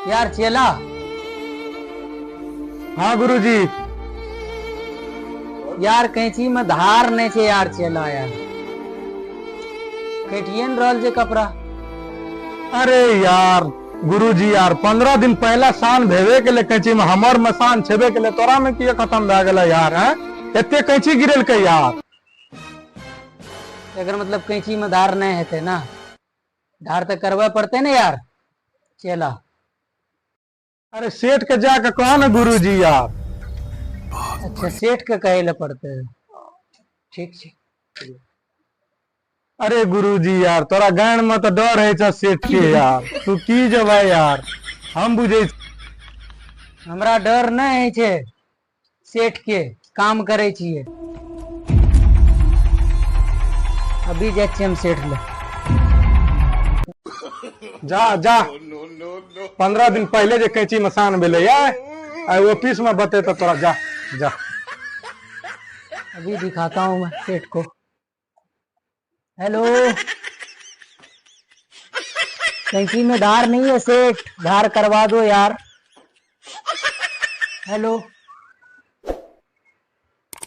यार चेला। हाँ गुरुजी। यार कैंची में धार नहीं छे यार चेला, यार कटिए न रहल जे कपड़ा। अरे यार गुरुजी यार 15 दिन पहला शान भेवे के ले कैंची में, हमर में शान छेबे के ले, तोरा में किए खत्म भए गेलै यार? हैं एते कैंची गिरेलकै यार। एकर मतलब कैंची में धार नहीं हेतै ना, धार तऽ करबे पड़तै ने यार चेला। अरे सेठ के जाके कह ना गुरुजी यार। अच्छा सेठ के कहे ले पड़तै, ठीक छै। अरे गुरुजी यार तोरा गान में तो डर है छा सेठ के यार, तू की जबा यार, हम बुझे हमरा डर नहीं है छे सेठ के, काम करे छिए। अभी जाइ छियै हम सेठ ले। जा जा, 15 दिन पहले जे कैंची में शान भेलै या आइ ऑफिस में बतेतौ तोरा, जा जा। अभी दिखाता हूँ मैं सेठ को। हेलो, कैंची में धार नहीं है सेठ, धार करवा दो यार। हेलो।